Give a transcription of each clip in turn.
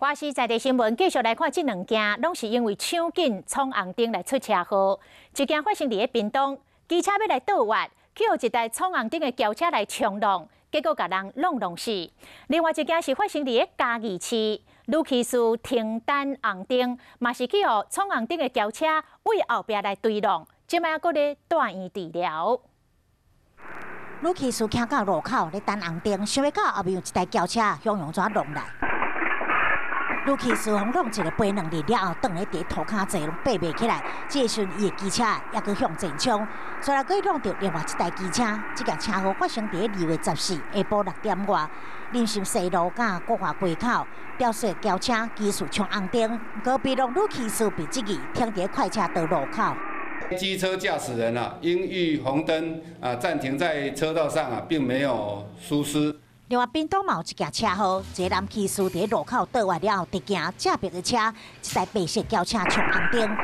華視在地新聞繼續來看，這兩件攏是因為搶緊闖紅燈來出車禍。一件發生佇咧屏東，機車欲來倒彎，去予一台闖紅燈的轎車來衝撞，結果共人挵弄死。另外一件是發生佇咧嘉義市，女騎士停等紅燈，嘛是去予闖紅燈的轎車對後壁來追撞，這擺閣咧住院治療。女騎士行到路口咧等紅燈，想袂到後面有一台轎車向陽怎挵來。女騎士予挵一个飛兩日了後，轉咧佇塗跤坐攏爬袂起來。這個時陣，伊的機車猶閣向前衝，煞來閣挵著另外一台機車。這件車禍發生佇2月14下晡6點外，林森西路佮國華街口，表示轎車騎士衝紅燈，閣被挵女騎士被質疑停佇快車道路口。機車駕駛人啊，因遇紅燈啊暫停在車道上啊，並沒有疏失。另外，屏東嘛有一件車禍，一個男騎士佇路口倒彎了後，直行正爿的車，一台白色轎車衝紅燈，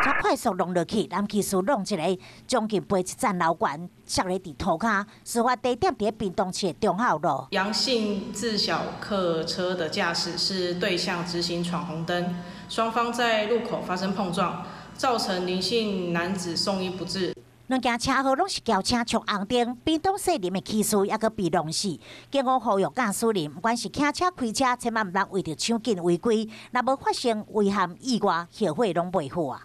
才快速挵落去，男騎士挵一个將近飛一層樓懸，摔咧佇塗跤。事發地點佇屏東市的忠孝路。楊姓自小客車的駕駛是對向直行闖紅燈，雙方在路口發生碰撞，造成林姓男子送醫不治。兩件車禍攏是轎車衝紅燈，屏東士林的騎士猶閣被挵死。警方呼籲駕駛人，毋管是騎車開車，千萬毋通為著搶緊違規，若無發生危險意外，後悔攏袂赴啊。